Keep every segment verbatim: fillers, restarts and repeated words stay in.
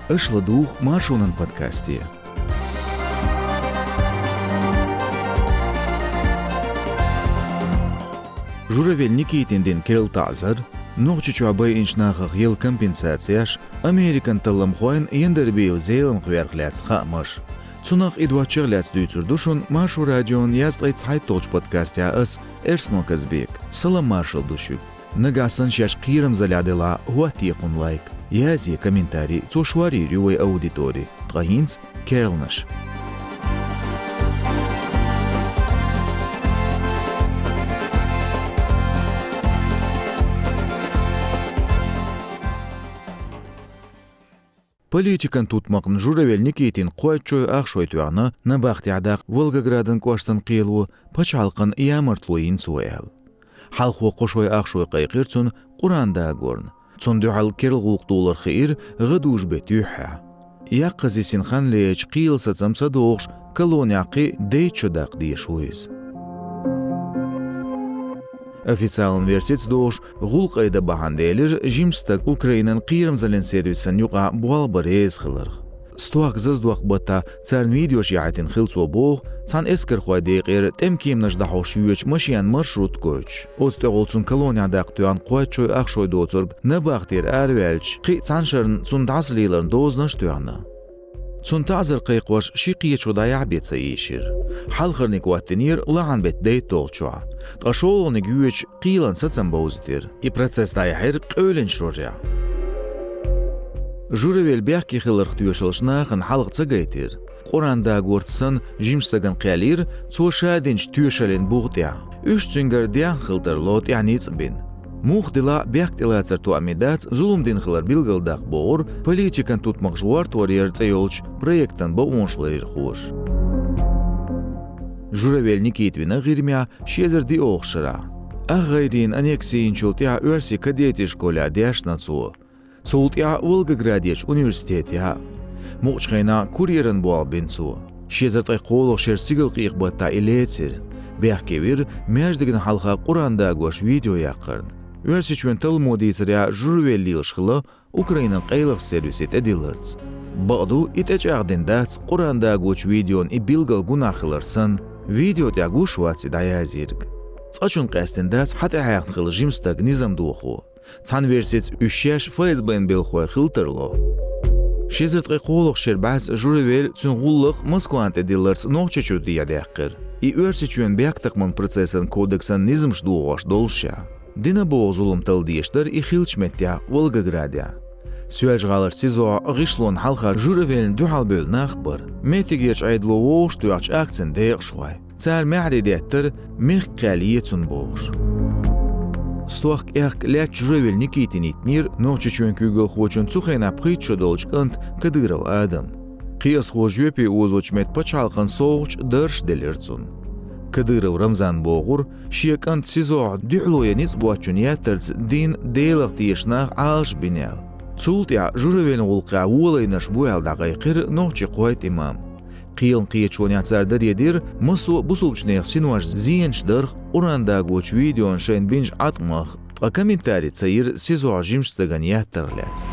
Аша ладугӀу Маршонан подкасте. Журавель Никитина дина керла таӀзар, Нохчийчохь байинчу нахах елла компенсацеш, Американ талламхойн Яндарбиев Зелимхерах лаьцна хаамаш. Цунах, и доцчух лаьцна дуьйцур ду шуна Маршо Радион ялх ткъе цхьайтталгӀачу подкастехь ас, Эрсанов Казбек. Салам-маршалла ду шуьга. Нагахь санна шаьш кхерамзаллехь делахь, хӀоттае кхунна лайк, язъе комментарий, цо шорйийр ю вайн аудитори. Ткъа хӀинца керланаш. Политикан тутмакхна Журавель Никитина кхойтта шой ах шой тоьхна набахтехь даккха Волгоградан кӀоштан кхело, пачхьалкхан ямартло йина цо аьлла. Хьалхо кхо шой ах шой кхайкхира цунна Къуръан дагорна. Цунна дуьхьал керла гӀуллакх долар хиира гӀадужу беттан юьххьехь. Яккхаза йисина хан лаьцча, кхелан сацам ца дохуш, колонехь кхин дейтта шо даккха дезаш ву иза. Официалан версица дохуш, гӀуллакх айда бахьана делира жимачу стага Украинан кхерамзаллин сервисан юкъахь болх бан реза хиларх. Стохка заздоккху баттахь царна видеош яхьийтина хилла цо боху цхьана эскархойн декъера тӀемкеманаш дӀахьош йоьдучу машенан маршрут гойтуш. Оцу тӀехула цунна колонехь даккха тоьхна кхойтта шой ах шой доцург набахтера араваьлча, кхин а цхьана шарна цунна дӀасалелар йина дозанаш а тоьхна. Цунна таӀзар кхайкхош ши кхеташо дӀаяхьа бен ца ийшира. Хьалхарниг хӀоттийнера лахьан беттан дейтталгӀачохь, ткъа шолгӀаниг йоьдуш кхелан сацам бовзийтира. И процесс дӀаяьхьира къевлинчу рожехь. Журавель бехке хиларх тоьшаллаш нахана хьалха ца гайтира. Къуръан дагорца санна жимачу стагана кхел йира цо ша динчу тоьшаллин бух тӀехь. Уьш цуьнгара дехна хила тарло тӀехь ницкъ бина. Муха делахь а бехк тӀелацар тоам дац зулам дина хилар билгалдаккха, бохура политикан тутмакхаш гӀортор яр цӀе йолчу проектан бакъонашларъярхоша. Журавель Никита вина ГӀирмехь ши эзар диъолгӀачу шарахь. Ах ГӀайренан аннекси йинчул тӀаьхьа Оьрсийн кадетийн школехь дешна цо. Цул тӀаьхьа Волгоградерчу университетехь а. Мукъачу хенахь курьеран болх бина цо. Ши эзар ткъе кхоалгӀачу шеран сигалкъекъа баттахь и лецира. Бехке вира маьждигна хьалха Къуръан дагош видео яккхарна. Оьрсийчоьнан талламо дийцарехь, Журавель лелаш хилла Украинан къайлахчу сервисе тӀедилларца. Бакъду, и тӀечӀагӀдина дац Къуръан дагочу видеон и билггал гунахь хилар санна, видео тӀехь гуш вац и дӀаязйийриг. Цкъачунна къаьстина дац хьатӀехьаьхна хилла жима стаг низам дохо. Цхьана версица, уьш шаьш ФСБ-н белхахой хила тарло. Ши эзар ткъе кхоалгӀачу шеран бӀаьста Журавель, цуьнан гӀуллакх Москвана тӀедилларца Нохчийчу дӀаяьккхира. И Оьрсийчоьнан бехктакхаман процессан кодексан низамаш дохош долуш ша. Дина боху зулам талла дезаш дара и хиллачу меттехь, Волгоградехь. Соьлжа-ГӀаларчу СИЗО-хь гӀишлонна хьалха Журавельна дуьхьал бевлла нах а бара. Меттигерчу Ӏедало вовшахтоьхначу акцин декъашхой. Цара маьхьарий деттара, мехкан кхел е цунна бохуш. Стохка аьхка лаьцна Журавель Никитина йиттинера Нохчийчоьнан куьйгалхочун цу хенахь пхийтта шо долчу кӀанта Кадыров Адама. Кхиазхо жоьпе озочу метта пачхьалкхан совгӀаташ, даржаш делира цунна. Кадыров Рамзана бохура, шен кӀант СИЗО-хь дуьхьало ян ницкъ боцчунна еттарца дин, Делах тешаш нах Ӏалашбина аьлла. Цул тӀаьхьа Журавельна гӀуллакхехь волавелларш бу аьлла дӀакхайкхира нохчийн кхойтта имам. Кхелан кхеташонехь цара даре дира массо а бусалбачу нехан синош зенаш дарх, Къуръан дагочу видеона шайна бинчу Ӏаткъамах, ткъа комментарий ца йира СИЗО-хь жимачу стагана еттарх лаьцна.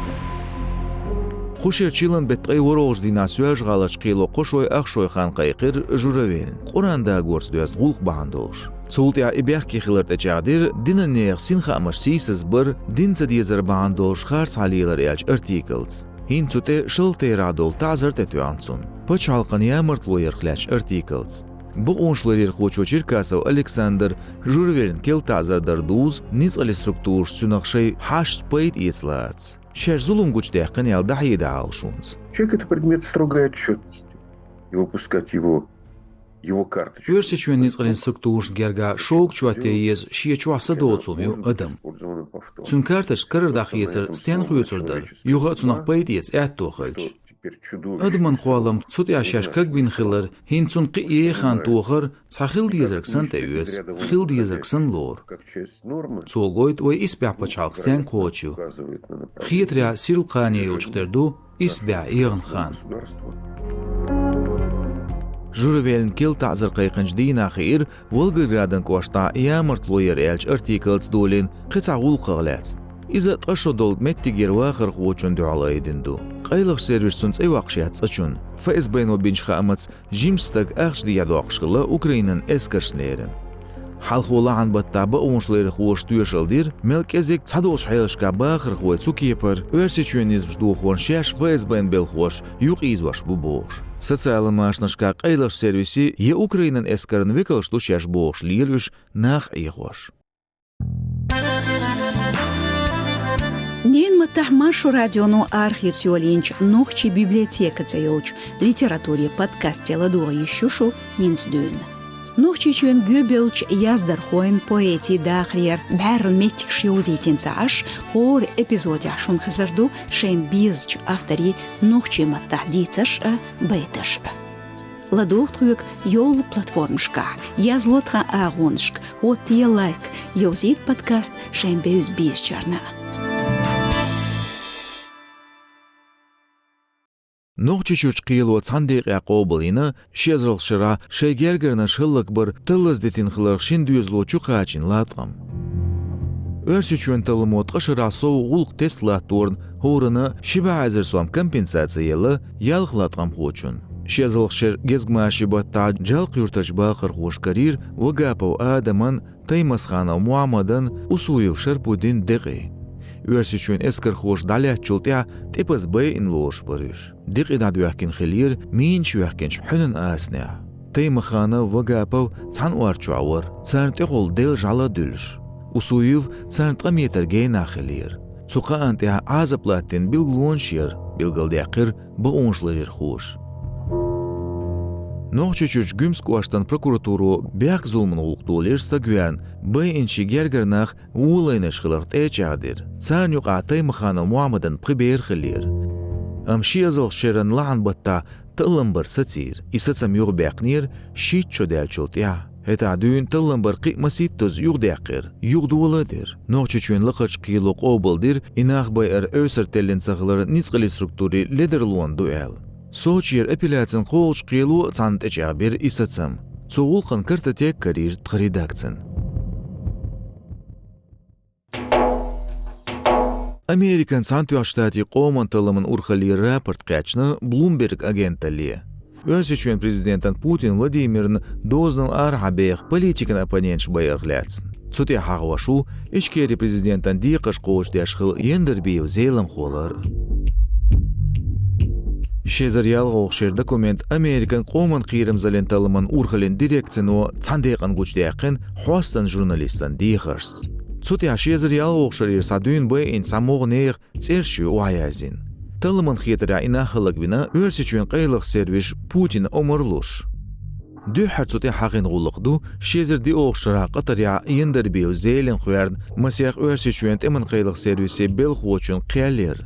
Кху шеран чиллан беттан ткъе ворхӀалгӀачу дийнахь Соьлжа-ГӀаларчу кхело кхо шой ах шой хан кхайкхира Журавельна Къуръан дагорца доьзна гӀуллакх бахьана долуш. Цул тӀаьхьа и бехке хилар тӀечӀагӀдира динан нехан синхаамаш сийсазбар, дин ца дезар бахьана долуш харцахьа лелар аьллачу артикалца. ХӀинца цу тӀе шалта терахь долу таӀзар тӀетоьхна цунна, пачхьалкхан ямартло ярх лаьцначу артикалца. Бакъонашларъярхочо Черкасов Александра Журавельна керла таӀзар дар дузу ницкъаллин структураш цуьнах шайн хьашташца пайда эца лаарца. Шаьш зулам гучудаьккхина аьлла дӀахьеда Ӏалашонца. Человек — это предмет строгой отчетности. И выпускать его, его карточку. Оьрсийчоьнан ницкъаллин структурашна гергахь шога чот ян еза шен чохь са доцу хӀума ю адам. Цуьнан карточка карара дӀахецар стенна хоьцур дара, юха а цунах пайда эца аьтто хилча. Адаман кхолламца цу тӀехь шаьш кагбина хилар, хӀинца цунна кхин а еха хан тохар цхьа хила дезарг санна тӀеоьцу, хила дезарг санна лору. Цо гойту вай исбаьхьа пачхьалкх стенга кхочуш ю. Хетарехь, сирла кхане йолчух тера ду исбаьхьа эгӀан хан. Журавельна керла таӀзар кхайкхинчу дийнахь хиира Волгоградан кӀоштахь ямартло яр аьллачу артикалца долийна кхин цхьа гӀуллакхах лаьцна. Иза ткъа шо долу меттигера вахархочунна дуьхьал айдина ду. къайлахчу сервисо цунна цӀе йоккхуш яц цӀа чунна. ФСБ-но бинчу хаамца, жимачу стага ахча дехьадоккхуш хилла Украинан эскаршна лерина. Хьалхо лахьан баттахь бакъонашларъярхоша тоьшалла дира, мел кӀезиг цхьадолчу хьелашкахь бахархой цу кепара Оьрсийчоьнан низамаш дохорна шаьш ФСБ-н белхахоша юкъаийзош бу бохуш. Социалан машанашкахь къайлахчу сервисан я Украинан эскаран векалш ду шаьш бохуш лела уьш нах Ӏехош. Ненан маттахь Маршо радионо архивца йолийначу «Нохчийн библиотека» цӀе йолчу литературин подкасте ладогӀа йиш ю шу хӀинца дуьйна. Нохчийчоьнан гӀоьбеллачу яздархойн, поэтийн дахарера бӀаьрла меттигаш йовзийтина ца Ӏаш, хӀора эпизодехь шуна хезар ду шайн безачу авторийн нохчийн маттахь дийцарш а, байташ а. ЛадогӀа тхоьга йолу платформашкахь, язло тхан агӀонашка, хӀоттае лайк, йовзийта подкаст шайн бевза-безачарна. Нохчийчуьрчу кхело цхьана декъехь къобалйина ши эзарлагӀчу шарахь шайн гергарнаш хӀаллакбар таллаза дитина хиларх шина доьзало чу кхачийна латкъам. Оьрсийчоьнан талламо ткъа шарахь сов гӀуллакх тесна латторна хӀоранна ши бӀе эзар сом компенсаци елла ялх латкъамхочунна. Ши эзарлагӀчу шеран гезгмашин баттахь Джалкх-юьртарчу бахархоша карийра Вагапов Адаман, Таймасханов Мухьаммадан, Усуев Шарпудин декъий. Оьрсийчоьнан эскархоша дӀалаьцначул тӀаьхьа тӀепаза байина лоруш бара уьш. Декъий дӀадоьхкина хиллера минаш йоьхкинчу хьуьнан асанехь. Таймасханов, Вагапов цхьана орца чохь вара, царна тӀехула делла жӀаьла а дуьллуш. Усуев царна ткъа метр гена нах хиллера. Цу кхаанна тӀехь Ӏазап латтийна билгалонаш яра, билгалдаьккхира бакъонашларъярхоша. Нохчийчуьрчу Гуьмсан кӀоштан прокуратуро бехк-зуламан гӀуллакх долийра стаг верна, байинчийн гергара нах волайнарш хиларх тӀе а чӀагӀдира. Царна юкъахь Таймасханов Мухьаммадан пхи бер хиллера. Амма ши эзарлагӀчу шеран лахьан баттахь таллам бар сацийра. И сацам юхабаьккхинера шийтта шо даьллачул тӀаьхьа. ХӀетахь дуьйна таллам бар кхин а масийттаза юхадаьккхира, юхадола а дира. Нохчийчоьнан лакхарчу кхело къобалдира и нах байар эвсара теллина ца хилар ницкъаллин структурийн ледарлонан ду аьлла. Сочера апелляцин кхоалгӀачу кхело а цхьаьна тӀечӀагӀбира и сацам. Цу гӀуллакхан картотека карийра тхан редакцина. Американ Цхьаьнатоьхначу Штатийн къоман талламан урхаллера рапорт кхаьчна Bloomberg агенталле Оьрсийчоьнан президентан Путин Владимиран дозанал арахьа беха политикан оппоненташ байарх лаьцна. Цу тӀехь хьахош ву Ичкерин президентан декхарш кхочушдеш хилла Яндарбиев Зеламхо лар. Ши эзар ялхолгӀачу шеран документ Американ къоман кхерамзаллин талламан урхаллин дирекцино цхьана декъана гучудаьккхина хьостанан журналистан дехаршца. Цу тӀехь ши эзар ялхолгӀачу шарера схьа дуьйна байинчу цхьа могӀа нехан цӀераш ю охьаязйина. Талламан хетарехь и нах хӀаллакбина Оьрсийчоьнан къайлаха сервисаша Путинан омра луш. Дуьххьара цу тӀехь хьахийна гӀуллакх ду ши эзар диъолгӀачу шарахь Къатарехь Яндарбиев Зелимха хьоьхурна масех Оьрсийчоьнан тӀеман къайлаха сервисийн белхахочун кхел яр.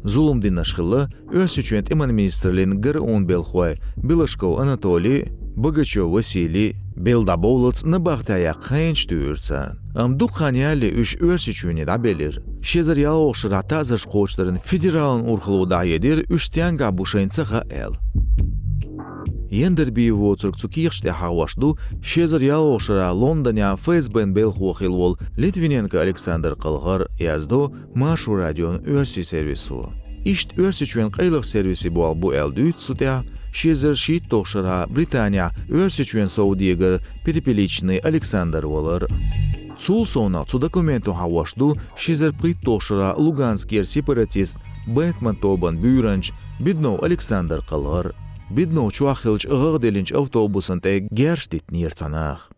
Зулам динарш хилла Оьрсийчоьнан тӀеман министраллин ГРУ-н белхахой Белашков Анатолий, Богачев Василий, белла дӀабовллалц набахтехь яккха хенаш туьйхира царна. Амма дукха хан ялале уьш Оьрсийчоьне дӀабелира. Ши эзар ялхолгӀачу шарахь таӀзарш кхочушдаран федералан урхалло дӀахьедира уьш стенгахь бу шайна ца хаьа аьлла. Яндарбиев воцург цу кехаташ тӀехь хьахош ду ши эзар ялхолгӀачу шарахь Лондонехь ФСБ-н белхахо хилла волу Литвиненко Александр кхалхар, яздо Маршо радион оьрсийн сервисо. Иштта Оьрсийчоьнан къайлаха сервисийн болх бу аьлла дуьйцу цу тӀехь ши эзар шийтталгӀачу шарахь Британехь Оьрсийчоьнан совдегар Перепеличный Александр валар. Цул совнаха цу документо хьахош ду ши эзар пхийтталгӀачу шарахь Луганскера сепаратист Бэтмен тобанан буьйранча Беднов Александр кхалхар. Беднов чохь хиллачу гӀагӀ диллинчу автобусана тӀе герз диттинера цхьа наха.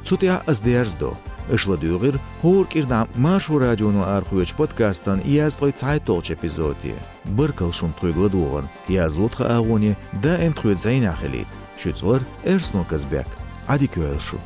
Цу тӀехь ас дерзадо. Аша ладуьйгӀира хӀора кӀирнахь Маршо радионо арахоьцучу подкастан язткъе цхьайтталгӀачу эпизоде. Баркалла шуна тхоьга ладогӀарна, язло тхан агӀоне даим тхоьца зӀенехь хилийта. Шуьца вара Эрсно Казбек. Ӏадика йойла шу.